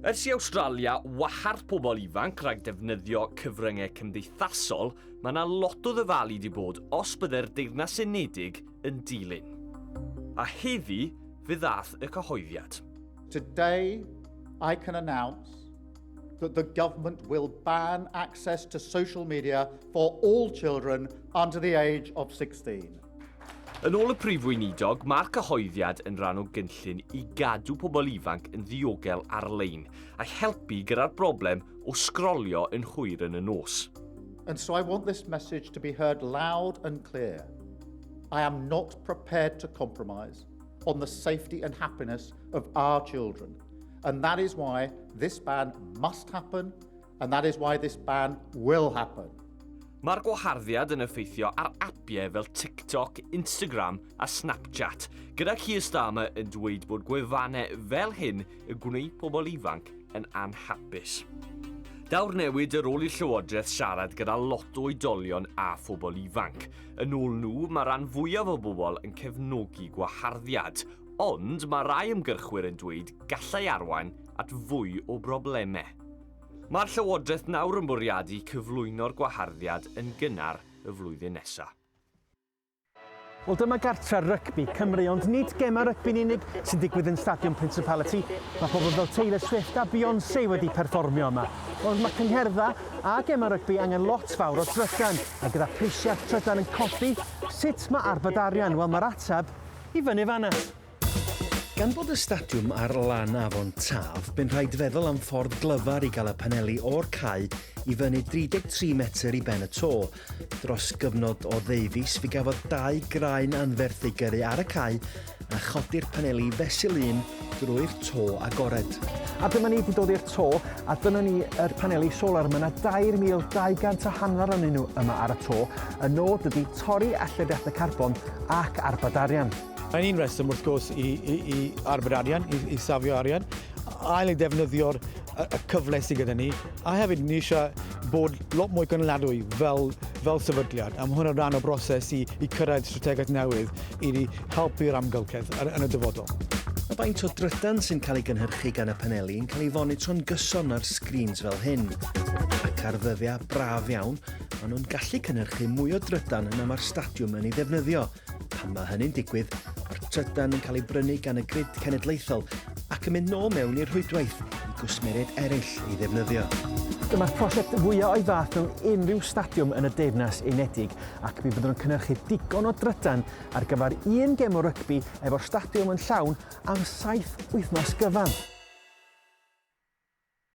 Ers i Awstralia wahardd pobl ifanc rhag defnyddio cyfryngau cymdeithasol, mae yna lot o ddyfalu 'di bod os bydde'r Deyrnas Unedig yn dilyn. A heddi, fe ddath y cyhoeddiad. Today, I can announce that the government will ban access to social media for all children under the age of 16. Yn ôl y Prif Weinidog, mae'r cyhoeddiad yn rhan o gynllun i gadw pobl ifanc yn ddiogel ar-lein a helpu gyda'r broblem o sgrolio yn hwyr yn y nos. And so I want this message to be heard loud and clear. I am not prepared to compromise on the safety and happiness of our children. And that is why this ban must happen, and that is why this ban will happen. Mae'r gwaharddiad yn effeithio ar apiau fel TikTok, Instagram a Snapchat, gyda Keir Starmer yn dweud bod gwefannau fel hyn yn gwneud pobl ifanc yn anhapus. Daw'r newid ar ôl i'r Llywodraeth siarad gyda lot o oedolion a phobl ifanc. Yn ôl nhw, mae rhan fwyaf o bobl yn cefnogi gwaharddiad, ond mae rai ymgyrchwyr yn dweud gallai arwain at fwy o broblemau. Mae'r Llywodraeth nawr yn bwriadu cyflwyno'r gwaharddiad yn gynnar y flwyddyn nesaf. Wel dyma gartre rygbi Cymru, ond nid gemau rygbi'n unig sy'n digwydd yn Stadiwm Principality. Mae pobl fel Taylor Swift a Beyoncé wedi perfformio yma. Ond mae cyngherddau a gemau rygbi angen lot fawr o drydan, a gyda prisiau trydan yn codi, sut mae arbed arian? Wel mae'r ateb i fyny fan'na. Gan bod y stadiwm ar lan afon Taf, bu'n rhaid feddwl am ffordd glyfar i gael y paneli o'r cae i fyny 33 metr i ben y to. Dros gyfnod o ddeufis, fe gafodd dau graen anferth eu gyrru ar y cae a chodi'r paneli fesul un drwy'r to agored. A dyma ni wedi dod i'r to, a dyna ni yr paneli solar. Mae yna 2,200 a hanner ohonyn nhw yma ar y to. Y nod ydy torri allyriadau carbon ac arbed arian. Mae'n un reswm wrth gwrs i, i, i arbed arian, i, i safio arian, ail ei defnyddio'r y, y cyfle sydd gyda ni, a hefyd ni eisiau bod lot mwy gynaliadwy fel, fel sefydliad, a mae hwn yn rhan o broses i, i cyrraedd strategaeth newydd i ni helpu'r amgylchedd yn, yn y dyfodol. Mae faint o drydan sy'n cael ei gynhyrchu gan y paneli yn cael ei fonitro'n gyson ar sgrîns fel hyn. Ac ar ddyddiau braf iawn, maen nhw'n gallu cynhyrchu mwy o drydan na mae'r stadiwm yn ei ddefnyddio, Pan mae hynny'n digwydd, mae'r trydan yn cael ei brynu gan y grid cenedlaethol ac yn mynd nôl mewn i'r rhwydwaith i gwsmeriaid eraill ei ddefnyddio. Dyma'r prosiect fwyaf o'i fath mewn unrhyw stadiwm yn y Deyrnas Unedig ac mi fyddwn yn cynhyrchu digon o drydan ar gyfer un gêm o rygbi efo'r stadiwm yn llawn am saith wythnos gyfan.